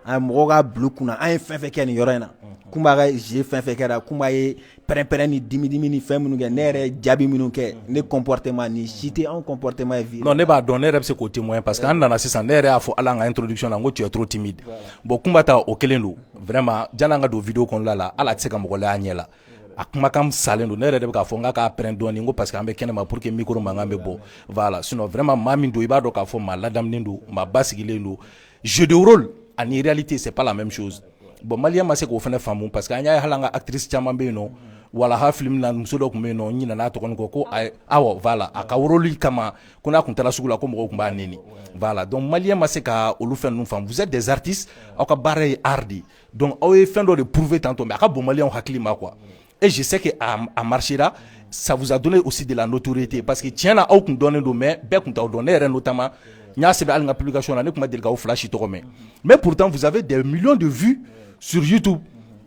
An mɔgɔw ka bila u kunna, an ye fɛn fɛn kɛ nin yɔrɔ in na, Kunba ka jeu fɛn fɛn kɛra, Kunba ye pɛrɛn-pɛrɛn ni dimi-dimi ni fɛn minnu kɛ, ne yɛrɛ ye jaabi minnu kɛ, ne comportement nin si tɛ anw comportement ye vie. Non, ne b'a dɔn, ne yɛrɛ bɛ se k'o témoigner, parce que an nana sisan, ne yɛrɛ y'a fɔ hali an ka introduction na, n ko tu es trop timide. Bon, Kunba ta o kelen don. Vraiment, janni an ka don vidéo kɔnɔna la, hali a tɛ se ka mɔgɔ layɛ a ɲɛ la. A kumakan salen don. Ne yɛrɛ de bɛ k'a fɔ n k'a k'a pɛrɛn dɔɔnin, n ko parce que an bɛ kɛnɛma pour que micro mankan bɛ bɔ. Voilà, sinon vraiment maa min don, i b'a dɔn k'a fɔ maa ladamunen don, maa basigilen don. Jeu de rôle ani réalité, c'est pas la même chose. Bon, malien ma se k'o fana faamu, parce que an y'a ye hali an ka actrice caman bɛ yen nɔ, walaha film na, muso dɔ tun bɛ yen nɔ, n ɲinɛna a tɔgɔ kɔ, ko awɔ, voilà, a ka rôle kama, ko n'a tun taara sugu la, ko mɔgɔw tun b'a neni. Voilà, donc malien ma se ka olu fɛn ninnu faamu. Vous êtes des artistes, aw ka baara ye art de ye. Donc aw ye fɛn dɔ de prouver tantôt, mais a ka bon malien hakili ma quoi. Et je sais que a marchera, ça vous a donné aussi de la notoriété, parce que tiɲɛ na, aw tun dɔnnen don, mais bɛɛ tun t'aw dɔn. Ne yɛrɛ notamment, n y'a sɛbɛn hali n ka publication na, ne tun ma deli k'aw fila si tɔgɔ mɛn, mais pourtant vous avez des millions de vues sur YouTube.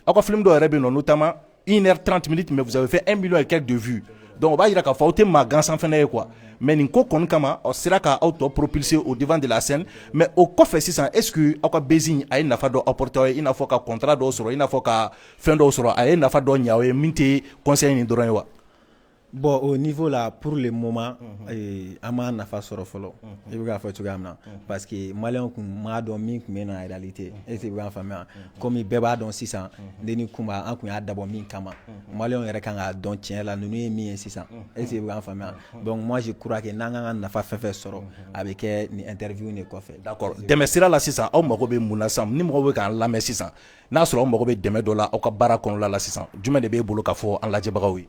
Aw ka film dɔw yɛrɛ bɛ yen nɔ, notamment 1 heure 30 minutes, mais vous avez fait 1 million et quelques de vues. Donc o b'a yira k'a fɔ aw tɛ maa gansan fɛnɛ ye quoi. Mais nin ko kɔni kama, aw sera ka aw tɔ propulser au devant de la scène. Mais o kɔfɛ sisan, est ce que aw ka buzz a ye nafa dɔ apporter aw ye, i n'a fɔ ka contrat dɔw sɔrɔ, i n'a fɔ ka fɛn dɔw sɔrɔ, a ye nafa dɔ ɲɛ aw ye min tɛ conseil nin dɔrɔn ye wa? Bon, au niveau là, pour le moment, an m'a nafa sɔrɔ fɔlɔ. I bɛ k'a fɔ cogoya min na, parce que maliyɛnw kun m'a dɔn min tun bɛ na en réalité. Est ce que i bɛ k'a faamuya? Komi bɛɛ b'a dɔn sisan, ne ni Kunba, an kun y'a dabɔ min kama, maliyɛnw yɛrɛ kan k'a dɔn tiɲɛ la ninnu ye min ye sisan. Est ce que i bɛ k'a faamuya? Donc moi je crois que n'an kan ka nafa fɛn fɛn sɔrɔ, a bɛ kɛ nin interview de kɔfɛ. D'accord. Dɛmɛ sira la sisan, aw mago bɛ mun na sisan? Ni mɔgɔw bɛ k'an lamɛn sisan, n'a sɔrɔ aw mago bɛ dɛmɛ dɔ la aw ka baara kɔnɔna la sisan, jumɛn de b'e bolo k'a fɔ an lajɛbagaw ye?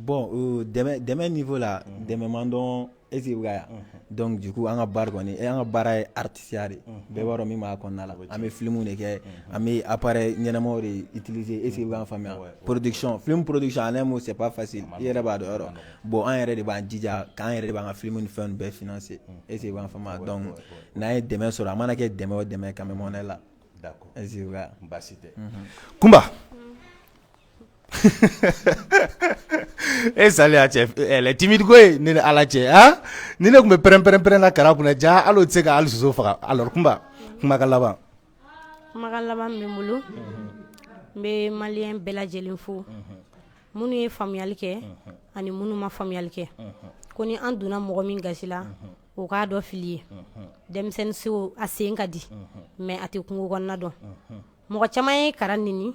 Bon, dɛmɛ niveau la, dɛmɛ man dɔn. Est ce que i bɛ ka ya? Donc du coup, an ka baara kɔni, an ka baara ye artiste de, bɛɛ b'a dɔn min b'a kɔnɔna la. An bɛ film de kɛ, an bɛ appareil ɲɛnamaw de utiliser. Est ce que i bɛ k'a faamuya? Production, film production en un mot, c'est pas facile, i yɛrɛ b'a dɔn yɔrɔ. Bon, an yɛrɛ de b'an jija k'an yɛrɛ de b'an ka film ni fɛn bɛɛ financer. Est ce que i bɛ k'a faamuya? Donc n'an ye dɛmɛ sɔrɔ, a mana kɛ dɛmɛ o dɛmɛ, quand même on est là. D'accord. Est ce que i bɛ ka? Baasi tɛ. Kunba, e sali a cɛ, elle est timide koyi. Ne ni Ala cɛ, han, ni ne tun bɛ pɛrɛn pɛrɛn pɛrɛn na Kara kunna ja, hali o tɛ se ka hali soso faga. Alors Kunba, kumakan laban. Kumakan laban bɛ n bolo, n bɛ maliyɛn bɛɛ lajɛlen fo, minnu ye faamuyali kɛ ani minnu ma faamuyali kɛ. Ko ni an donna mɔgɔ min gasi la, o k'a dɔn fili ye. Denmisɛnnin so, a sen ka di, mais a tɛ kungo kɔnɔna dɔn. Mɔgɔ caman ye Kara nini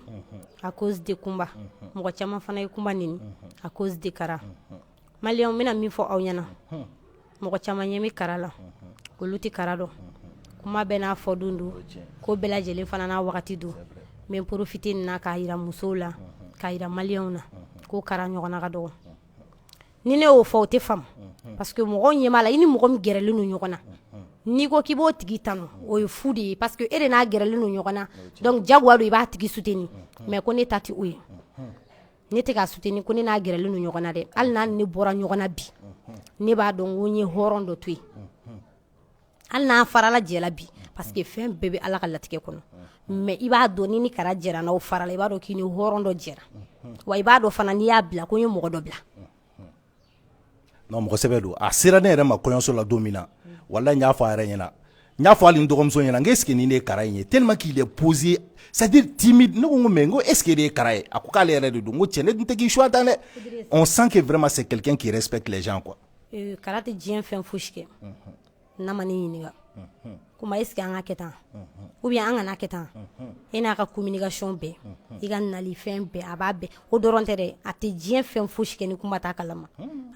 à cause de Kunba, mɔgɔ caman fana ye Kunba nini à cause de Kara. Maliyɛnw, n bɛna min fɔ aw ɲɛna, mɔgɔ caman ɲɛ bɛ Kara la, olu tɛ Kara dɔn. Kuma bɛɛ n'a fɔ don don, ko bɛɛ lajɛlen fana n'a wagati don. N bɛ profiter nin na k'a yira musow la, k'a yira maliyɛnw na ko Kara ɲɔgɔnna ka dɔgɔ. Ni ne y'o fɔ, o tɛ faamu, parce que mɔgɔw ɲɛ b'a la. I ni mɔgɔ min gɛrɛlen don ɲɔgɔn na, n'i ko k'i b'o tigi tanu, o ye fu de ye, parce que e de n'a gɛrɛlen don ɲɔgɔn na. Donc jagoya don i b'a tigi soutenir. Mais ko ne ta tɛ o ye, ne tɛ k'a soutenir ko ne n'a gɛrɛlen don ɲɔgɔn na dɛ. Hali n'a ne bɔra ɲɔgɔn na bi, ne b'a dɔn ko n ye hɔrɔn dɔ to yen. Hali n'a farala jɛ la bi, parce que fɛn bɛɛ bɛ Ala ka latigɛ kɔnɔ, mais i b'a dɔn ni ni Kara jɛra, n'aw farala, i b'a dɔn k'i ni hɔrɔn dɔ jɛra. Wa i b'a dɔn fana, n'i y'a bila, ko n ye mɔgɔ dɔ bila. Non, mɔgɔ sɛbɛ don. A sera ne yɛrɛ ma kɔɲɔso la don min na, walahi, n y'a fɔ a yɛrɛ ɲɛna, n y'a fɔ hali n dɔgɔmuso ɲɛna, n ko est ce que nin de ye Kara in ye? Tellement qu'il est posé, c'est à dire timide. Ne ko n ko mais n ko est ce que de ye Kara ye? A ko k'ale yɛrɛ de don. N ko cɛ, ne dun tɛ k'i choix tan dɛ. On sent que vraiment c'est quelqu'un qui respecte les gens, quoi. Kara tɛ diɲɛ fɛn fosi kɛ n'a ma ne ɲininka kuma: est ce que an ka kɛ tan ou bien an kana kɛ tan? E n'a ka communication bɛɛ, i ka nali fɛn bɛɛ, a b'a bɛɛ. O dɔrɔn tɛ dɛ, a tɛ diɲɛ fɛn fosi kɛ ni kuma t'a kalama.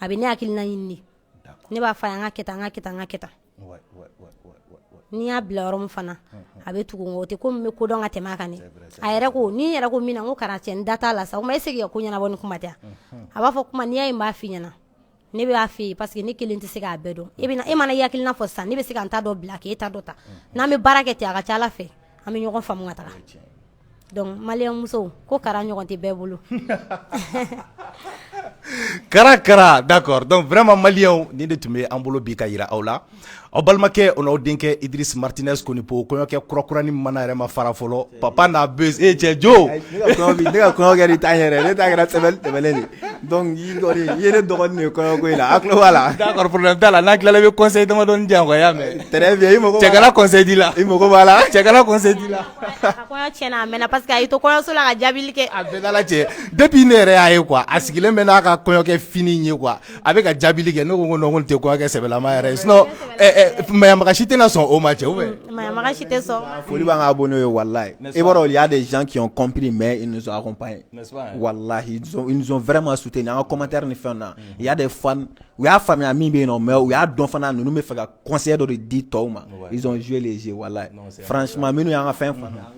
A bɛ ne hakilina ɲini de, ne b'a fɔ a ye an ka kɛ tan, an ka kɛ tan, an ka kɛ tan. N'i y'a bila yɔrɔ min fana, a bɛ tugu n kɔ. O tɛ komi n bɛ ko dɔn ka tɛmɛ a kan dɛ. A yɛrɛ ko, ni n yɛrɛ ko min na, n ko Kara cɛ, n da t'a la sa, o ma e se k'i ka ko ɲɛnabɔ ni kuma tɛ. A b'a fɔ kuma, n'i y'a ye n b'a f'i ɲɛna, ne b'a f'i ye parce que ne kelen tɛ se k'a bɛɛ dɔn. E bɛna, e mana i hakilina fɔ sisan, ne bɛ se ka n ta dɔ bila k'e ta dɔ ta. N'an bɛ baara kɛ ten, a ka ca Ala fɛ an bɛ ɲɔgɔn faamu ka taga. Donc maliyɛn musow, ko Kara ɲɔgɔn tɛ bɛɛ bolo. Kara Kara, d'accord. Donc vraiment maliyɛnw, nin de tun bɛ an bolo bi ka yira aw la. Aw balimakɛ o n'aw denkɛ Idriss Martinez Konipo, kɔɲɔkɛ kurakurani mana yɛrɛ ma fara fɔlɔ, papa n'a buzz e cɛ jo. Ne ka kɔɲɔ kɛ ni tan yɛrɛ, ne ta kɛra semaine tɛmɛnen de. Donc i kɔni i ye ne dɔgɔnin de ye kɔɲɔko in na, a tulo b'a la. D'accord, problème t'a la. N'a tilala, i bɛ conseil damadɔni di yan quoi, i y'a mɛn? Très bien, i mago. Cɛ kana conseil di la. I mago b'a la. Cɛ kana conseil di la. A ka kɔɲɔ tiɲɛna, a mɛnna, parce que a y'i to kɔɲɔso la ka jaabili kɛ. A bɛɛ n'Ala cɛ, depuis ne yɛrɛ y'a ye quoi, a sigilen bɛ n'a ka kɔɲɔkɛ fini ye quoi, a bɛ ka jaabili kɛ, ne ko ko non, ko nin tɛ kɔɲɔkɛ sɛbɛlama yɛrɛ ye, sinon maɲamaga si tɛna sɔn o ma cɛ, ou bien? Maɲamaga si tɛ sɔn. Foli b'an ka abonnés ye, wallahi. I b'a dɔn, il y a des gens qui ont compris, mais ils nous ont accompagnés. N'est-ce pas? Wallahi, ils nous ont vraiment soutenu an ka commentaire ni fɛn na. Il y a des fans, u y'a faamuya min bɛ yen nɔ, mais u y'a dɔn fana ninnu bɛ fɛ ka conseil dɔ de di tɔw ma. Ils ont joué les jeux, wallahi. Franchement, minnu y'an ka fɛn faamuya.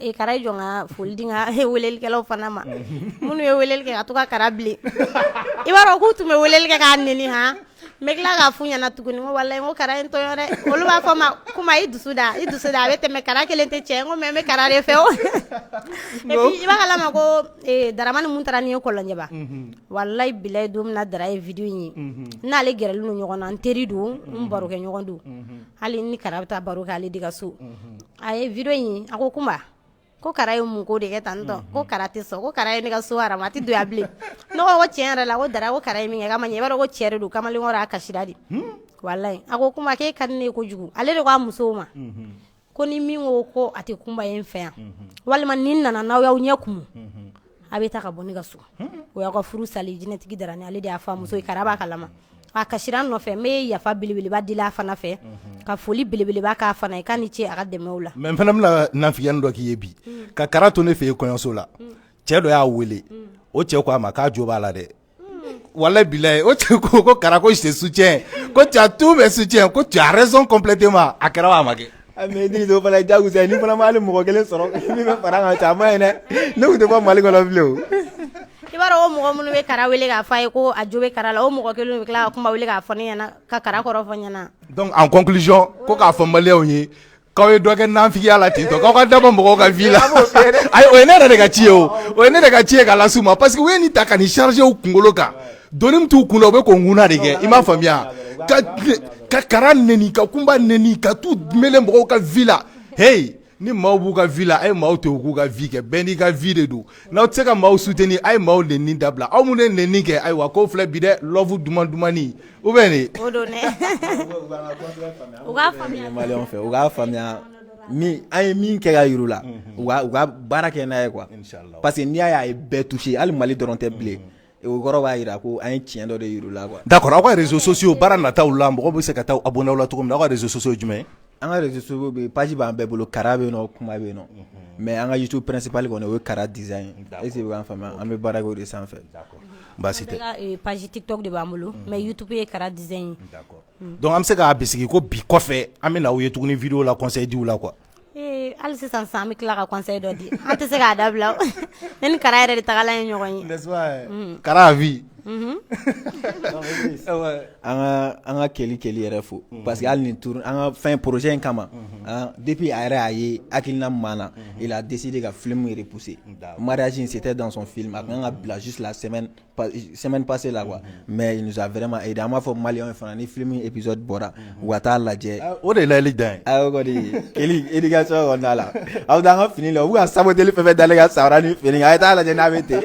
E Kara, i jɔ n ka foli di n ka welelikɛlaw fana ma, minnu ye weleli kɛ ka to ka Kara bilen. I b'a dɔn k'u tun bɛ weleli kɛ k'a neni han. N bɛ tila k'a f'u ɲɛna tuguni n ko walayi, n ko Kara ye n tɔɲɔ dɛ. Olu b'a fɔ n ma kuma, i dusu da, i dusu da, a bɛ tɛmɛ, Kara kelen tɛ cɛ. N ko mais n bɛ Kara de fɛ o. Et puis i b'a kalama ko Daramani mun taara ni ye Kɔlɔnjɛba, walayi bilayi, don min na Dara ye vidéo in ye, n n'ale gɛrɛlen don ɲɔgɔn na, n teri don, n barokɛ ɲɔgɔn don, hali ni Kara bɛ taa baro kɛ ale de ka so. A ye vidéo in ye, a ko Kunba, ko Kara ye mun ko de kɛ tan tɔ, ko Kara tɛ sɔn, ko Kara ye ne ka so haramu, a tɛ don yan bilen. Ne ko ko tiɲɛ yɛrɛ la, ko Dara, ko Kara ye min kɛ k'a ma ɲɛ. I b'a dɔn ko cɛ de don, kamalenkɔrɔ a kasira de. Walayi, a ko Kunba, k'e ka di ne ye kojugu. Ale de ko a musow ma ko ni min ko ko a tɛ Kunba ye n fɛ yan, walima ni n nana n'aw y'aw ɲɛ kumu. A bɛ taa ka bɔ ne ka so. O y'aw ka furu sali jinɛtigi darani, ale de y'a fɔ a muso ye, Kara b'a kalama. A kasira n nɔfɛ, n bɛ yafa belebeleba deli a fana fɛ, ka foli belebeleba k'a fana ye, k'a ni ce a ka dɛmɛw la. Mais n fana bɛna nafigiya dɔ k'i ye bi. Ka Kara to ne fɛ yen kɔɲɔso la, cɛ dɔ y'a wele, o cɛ ko a ma k'a jo b'a la dɛ. Walahi bilahi, o cɛ ko ko Kara, ko je te soutiens, ko tu as tous mes soutiens, ko tu as raison complètement. A kɛra wa a ma kɛ? Mais Idriss, o fana ye diyagosa ye. Ni fana ma hali mɔgɔ kelen sɔrɔ min bɛ fara an kan, a ma ɲi dɛ. Ne tun tɛ bɔ Mali kɔnɔ bilen o. I b'a dɔn, o mɔgɔ minnu bɛ Kara wele k'a fɔ a ye ko a jo bɛ Kara la, o mɔgɔ kelen bɛ tila ka kuma wele k'a fɔ ne ɲɛna, ka Kara kɔrɔ fɔ n ɲɛna. Donc en conclusion, ko k'a fɔ maliyɛnw ye k'aw ye dɔ kɛ nafigiya la ten tɔ, k'aw ka dabɔ mɔgɔw ka vie la. Ayi, o ye ne yɛrɛ de ka ci ye, o o ye ne de ka ci ye k'a las'u ma, parce que u ye nin ta ka nin charger u kunkolo kan, doni min t'u kun na, u bɛ k'o ŋuna de kɛ. I m'a faamuya, ka Kara neni, ka Kunba neni, ka t'u mêler mɔgɔw ka vie la. Hey, ni maaw b'u ka vie la, a ye maaw to u k'u ka vie kɛ. Bɛɛ n'i ka vie de don. N'aw tɛ se ka maaw soutenir, a ye maaw neni dabila. Aw minnu ye neni kɛ, ayiwa, k'o filɛ bi dɛ, love duman dumani ou bien de. O don dɛ, u k'a faamuya. Maliyɛnw fɛ, u k'a faamuya, min an ye min kɛ ka yir'u la, u ka baara kɛ n'a ye quoi, parce que n'i y'a ye a ye bɛɛ touché, hali Mali dɔrɔn tɛ bilen, o kɔrɔ b'a jira ko an ye tiɲɛ dɔ de yir'u la quoi. D'accord. Aw ka réseaux sociaux, baara nataw la, mɔgɔw bɛ se ka taa abonné aw la cogo min na, aw ka réseaux sociaux ye jumɛn ye? An ka réseaux sociaux bɛ, page b'an bɛɛ bolo, Kara bɛ yen nɔ, Kuma bɛ yen nɔ, mais an ka YouTube principal kɔni, o ye Kara Design ye. Est ce que i bɛ k'an faamuya? An bɛ baara kɛ o de sanfɛ. Baasi tɛ. Page TikTok de b'an bolo, mais YouTube ye Kara Design ye. D'accord. Donc an bɛ se k'a bisigi ko bi kɔfɛ, an bɛ na aw ye tuguni vidéo la, conseil diw la quoi. Ee, hali sisan sisan, an bɛ tila ka conseil dɔ di, an tɛ se k'a dabila. Ne ni Kara yɛrɛ de tagalan ye ɲɔgɔn ye. N'est-ce pas? Kara à vie. An ka Keli Keli yɛrɛ fo, parce que hali nin tour, an ka fɛn projet in kama, depuis a yɛrɛ y'a ye hakilina min b'an na, il a décidé ka film repousser. Mariage in, c'était dans son film, a kan ka bila juste la semaine passée là quoi, mais il nous a vraiment aidé. An b'a fɔ maliyɛnw ye fana, ni film épisode bɔra, u ka taa lajɛ. O de ye layɛli dan ye. A o kɔni, Keli éducation kɔnɔna la, aw t'an ka fini la, u bɛ ka saboteli fɛn fɛn da ne ka samara ni fini kan, a ye taa lajɛ n'a bɛ ten.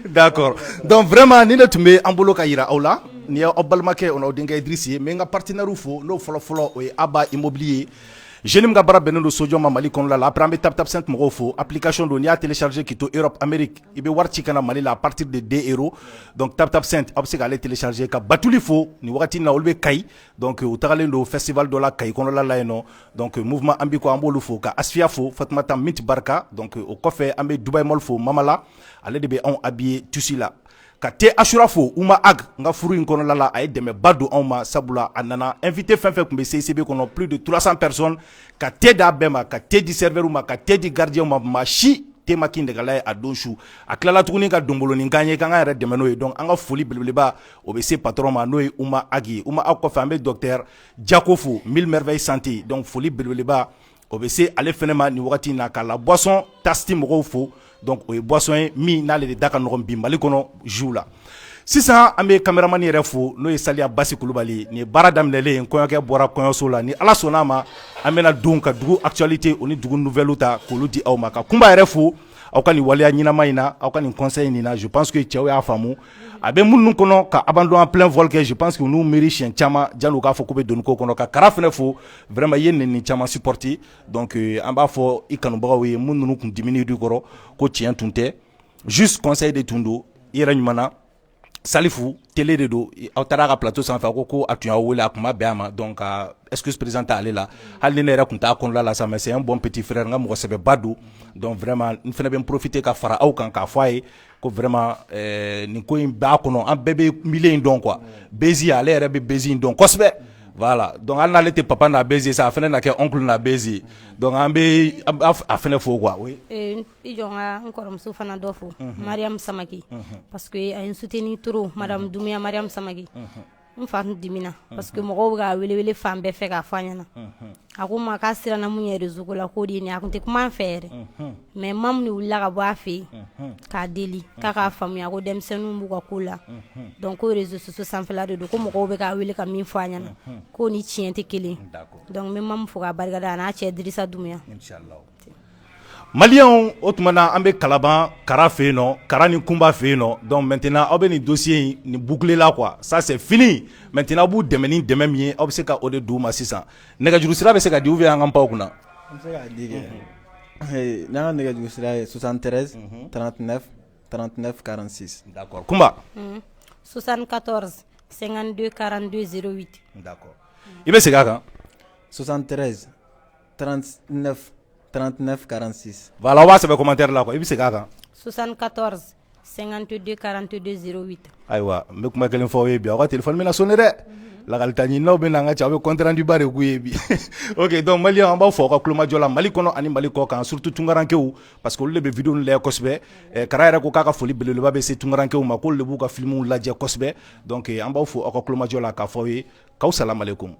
D'accord. Donc vraiment, ni ne tun bɛ an bolo ka yira aw la, nin ye aw balimakɛ o n'aw denkɛ Idrisi ye. N bɛ n ka partenaire fo, n'o fɔlɔ fɔlɔ, o ye Aba Immobilier ye, jeune min ka baara bɛnnen don sojɔ ma Mali kɔnɔna la. Après, an bɛ Tap Tap Send mɔgɔw fo. Application don, n'i y'a télécharger k'i to Europe, Amérique, i bɛ wari ci ka na Mali la à partir de 2 euros. Donc Tap Tap Send, aw bɛ se k'ale télécharger. Ka Batuli fo nin wagati in na, olu bɛ Kayi, donc u tagalen don festival dɔ la Kayi kɔnɔla la yen nɔ. Donc mouvement an bi ko, an b'olu fo, ka Asfiya fo, Fatumata Minti Barika. Donc o kɔfɛ, an bɛ Dubai Mall fo, Mamala, ale de bɛ anw habiller tissu la. Ka te Asura fo, Uma Ag, n ka furu in kɔnɔla la, a ye dɛmɛba don anw ma, sabula a nana invité fɛn fɛn tun bɛ CICB kɔnɔ, plus de 300 personnes, ka te d'a bɛɛ ma, ka te di serveur ma, ka te di gardien ma. Maa si te ma kin dɛgɛla ye a don su. A tilala tuguni ka donboloni k'an ye, k'an ka yɛrɛ dɛmɛ n'o ye. Donc an ka foli belebeleba, o bɛ se patron ma, n'o ye Uma Ag ye. Uma Ag kɔfɛ, an bɛ docteur Jako fo, Mille Merveilles Santé. Donc foli belebeleba, o bɛ se ale fɛnɛ ma nin wagati in na. Ka la boisson Tasti mɔgɔw fo. Donc o ye boisson ye min n'ale de da ka nɔgɔn bi Mali kɔnɔ jus la sisan. An bɛ caméraman yɛrɛ fo, n'o ye Saliya Basi Kulubali ye. Nin ye baara daminɛlen ye, kɔɲɔkɛ bɔra kɔɲɔso la. Ni Ala sɔnna a ma, an bɛna don ka dugu actualité, o ni dugu nouvelle ta k'olu di aw ma. Ka Kunba yɛrɛ fo, aw ka nin waleya ɲɛnama in na, aw ka nin conseil nin na. Je pense que cɛw y'a faamu, a bɛ minnu kɔnɔ ka abandon en plein vol kɛ, je pense que u n'u miiri siɲɛ caman janni u k'a fɔ k'u bɛ don ko kɔnɔ. Ka Kara fɛnɛ fo, vraiment i ye nin caman supporter. Donc an b'a fɔ i kanubagaw ye, mun ninnu kun dimini du kɔrɔ, ko tiɲɛ tun tɛ, juste conseil de tun don. I yɛrɛ ɲuman na, Salifu télé de don, aw taara a ka plateau sanfɛ, a ko ko a tun y'aw wele, a tun ma bɛn a ma. Donc ka excuse présenter ale la, hali ni ne yɛrɛ tun t'a kɔnɔna la sa, mais c'est un bon petit frère, n ka mɔgɔ sɛbɛba don. Donc vraiment, n fana bɛ n profiter ka fara aw kan k'a fɔ a ye ko vraiment, nin ko in b'a kɔnɔ, an bɛɛ bɛ milieu in dɔn quoi. Bezi, ale yɛrɛ bɛ bezi in dɔn kosɛbɛ. Voilà. Donc hali n'ale tɛ papa n'a bezi sa, a fana na kɛ oncle n'a bezi. Donc an bɛ a fana fo quoi, oui. I jɔ, n ka n kɔrɔmuso fana dɔ fo, Mariam Samake, parce que a ye n soutenir trop. Madame Doumbia, Mariam Samake. N fa tun dimina parce que mɔgɔw bɛ ka wele wele fan bɛɛ fɛ k'a fɔ a ɲɛna. A ko n ma k'a siranna mun ɲɛ réseau ko la, k'o de ye nin ye. A tun tɛ kuma an fɛ yɛrɛ, mais mamu de wulila ka bɔ a fɛ yen k'a deli k'a k'a faamuya ko denmisɛnninw b'u ka ko la, donc ko réseaux sociaux sanfɛla de don, ko mɔgɔw bɛ k'a wele ka min fɔ a ɲɛna, k'o ni tiɲɛ tɛ kelen. Donc n bɛ mamu fo k'a barikada, a n'a cɛ Dirisa Doumbia. Maliyɛnw, o tuma na, an bɛ Kalaban Kara fɛ yen nɔ, Kara ni Kunba fɛ yen nɔ. Donc maintenant, aw bɛ nin dossier in nin boucler la quoi, ça c'est fini. Maintenant, aw b'u dɛmɛ ni dɛmɛ min ye, aw bɛ se ka o de d'u ma sisan. Nɛgɛjuru sira bɛ se ka di ou bien an ka pan o kunna? An bɛ se k'a di kɛ. N'an ka nɛgɛjuru sira ye 73 39. 39 46. D'accord. Kunba. 74 52 42 08. D'accord. I bɛ segin a kan. 73 39 39 46. Voilà, aw b'a sɛbɛn commentaire la quoi. I bɛ segin a kan. 74 52 42 08. Ayiwa, n bɛ kuma kelen fɔ aw ye bi, aw ka téléphone bɛna sonner dɛ. Lakalita ɲininaw bɛ na an ka cɛ, aw bɛ compte rendu ba de k'u ye bi. Ok, donc maliyɛnw, an b'aw fɔ aw ka kulomajɔ la Mali kɔnɔ ani Mali kɔ kan, surtout tunkarankew, parce que olu de bɛ vidéo lajɛ kosɛbɛ. Kara yɛrɛ ko k'a ka foli belebeleba bɛ se tunkarankew ma, k'olu de b'u ka films lajɛ kosɛbɛ. Donc an b'aw fo aw ka kulomajɔ la, k'a fɔ aw ye k'aw salamalekum.